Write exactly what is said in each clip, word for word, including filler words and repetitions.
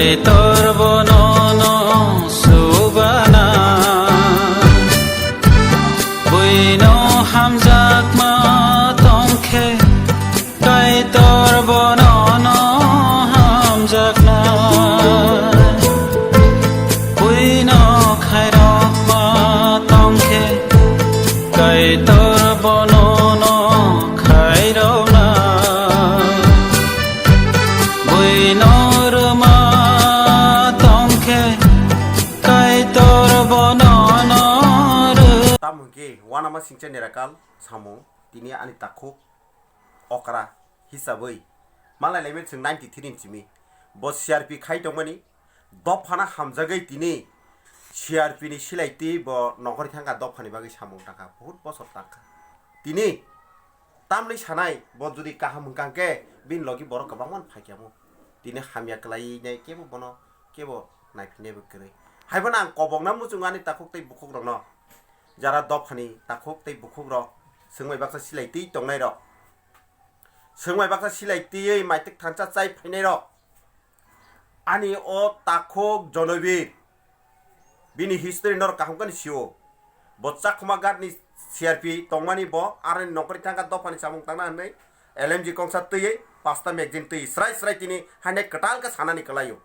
Kaitor bono no subana, buino hamjakma tongkhe, Kaitor bono no hamjakna, buino khairokma tongkhe, Kaitor bono no khairokna. Buino rwma tongkhe, Kaitor bono no rw- Tamo hwnkhe, uanama singcha nirakal samung, tini ani takhuk okra hisabwi malai laimani chwng ninety three ni simi. Bo C R P khai tongmani, dophano hamjagwi tini C R P ni silai twi bo nokori thangkha, dophani bagwi samung tangkha, bahut bosor tangkha. Tini tamni sanai bo jodi kaham hwnkha hwnkhe bini logi borok kwbangma phaikha mo. Tini hamya kwlai nai kebo bono kebo naiphinai bo kwrwi. Haiphano ang kobokna muchungo ani takhuk tei bukhukrokno, jara dophani takhuk tei bukhukrok, swngbai baksa silai twi tongnairok, swngbai baksa silai twiwi maitik thansa chai phainairok, ani o takhuk Jonobir, bini history norok kaham khe sio. Bo Chakhuma Ghat ni C R P tongmani, bo aroni nokori thangkha dophani samung tangna hinwi L M G kongsa twiwi pasta magazine twiwi srai srai tini haine kwtal khe sanani kwlaio.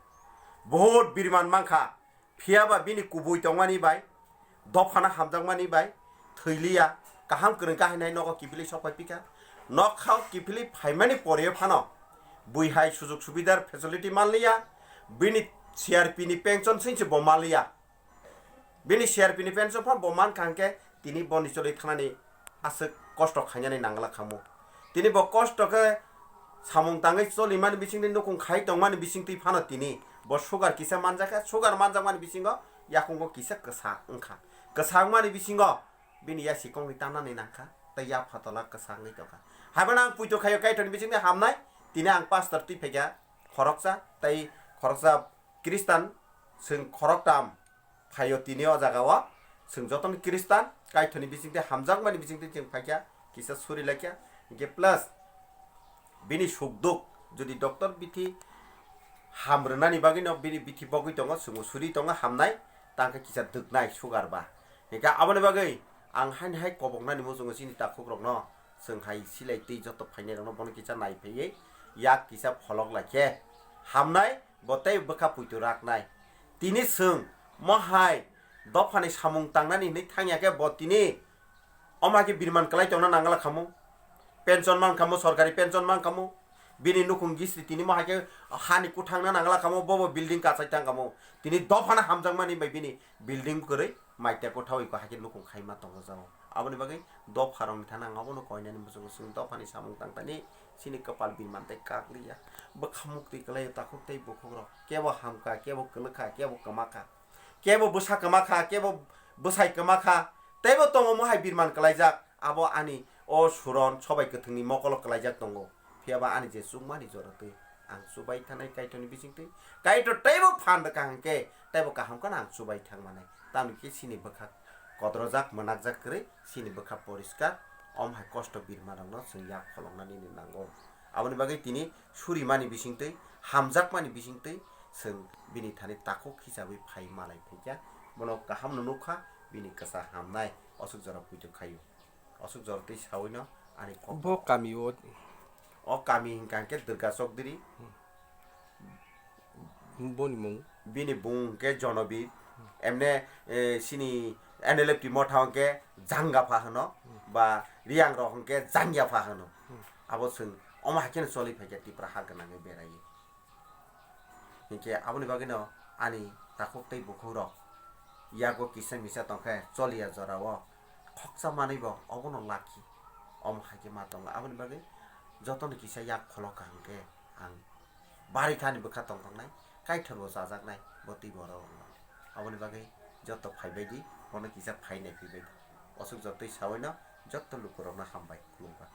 Bahut biriman mankha, phiyaba bini kubui tongmani bai, dophano hamjakmani bai thwi liya, kaham kwrwng kha hinai nogo kiphilwi sok phai phikha. Nokha kiphilwi phaimani pore phano bui hai sujug subidar facility man liya, bini C R P ni pension singse bo man liya. Bini C R P ni pension phano bo man kha hwnkhe tini bo ni choli thanani aswk kosto khainani nangla khamu. Tini bo kosto khe samung tangwi cholimani bisingtwi, nukung khai tongmani bisingtwi phano tini bo sugar kisa manjakha, sugar manjakmani bisingo yakungo kisa kwsa wngkha. Kwsa wngmani bisingo bini yasi kongni tamnani nangkha tei yapha tola kwsa wngwi tongkha. Haiphano ang puito khaio Kaitorni bisingtwi hamnai, tini ang pastor twi phaikha khoroksa tei khoroksa Khristan, chwng khoroktam phaio tini o jaga o. Chwng jotono Khristan, Kaitorni bisingtwi hamjakmani bisingtwi chwng phaikha, kisa suri laikha. Hinkhe plus bini sukduk, jodi doctor bithi ham rwnani bagwino bini bithi bogwi tongo, chwngbo suri tongo hamnai, tangkhe kisa dwknai sugar ba. Hinkhe aboni bagwi ang haini hai koboknani muchungo chini takhukrokno, chwng hai silai twi joto phainairokno bono kisa naiphaiwi yak kisa pholok laikhe hamnai. Bo tei bwkha puitu raknai. Tini chwng mo hai dophani samung tangnani hinwi thangya khe bo tini omo hai khe biriman kwlai tongna nangla khamu. Pension man khamu, sorkari pension man khamu. Bini nukhung gisri tini mo hai khe hani kuthangna nangla khamu, bobo building kachai thang khamu. Tini dophano hamjakmani bai bini building kwrwi. Maitya kwthawi ko hai khe nukhung khaima tongo jao. Aboni bagwi dopharokni thani ang abono koinani muchungo chwng dophani samung tangtani chini kwpal bini mantwi kakliya. Bwkha muktwi kwlaio takhuk tei bukhukrok. Kebo hamkha, kebo kwlwkha, kebo kwmakha. Kebo bwsa kwmakha, kebo bwsai kwmakha. Teibo tongo mohai birman kwlaijak. Abo ani o suron sobai kwthwngni mokolo kwlaijak tongo. Phiyaba ani je chukmani jora twi ang chubai thanai Kaitorni bisingtwi, Kaitor teibo phan rwkha hwnkhe teibo kaham kheno ang chubai thangmanai. Tamni khe chini bwkha kodrojak, mwnakjak kwrwi, chini bwkha poriskar, omo hai kosto birmanrokno chwng yak pholokna nini nango. Aboni bagwi tini surimani bisingtwi, hamjakmani bisingtwi chwng bini thani takhuk hisabwi phai malai phaikha. Bono kahamno nukha, bini kwsa hamnai, osuk jora puitu khaio. Osuk jora twi sawino ani kok. Bo kami o. O kami hingka hingke Durga Chokdiri. Boni mung. Bini bung hingke Jonobir. Emne, eh, sini N L F T motha hingke Jangapha hino. Ba Riang rok hingke Jangyapha hino. Abo chwng omo hai kheno choli phaikha Tipra ha gwnangwi berai. Hinkhe aboni bagwino ani takhuk tei bukhukrok yago kisa misa tongkhe choliya jorao khoksa manwibo obono lakhi. Omo hai khe ma tongo. Aboni bagwi jotono kisa yak pholok kaham khe ang bari thani bwkha tongthoknai, Kaitorbo chajaknai bo twi borok rokno. Aboni bagwi joto phaibaidi, bono kisa phai naiphaibaidi. Osuk jotoi sawaino joto lukurokno hambai khulumkha.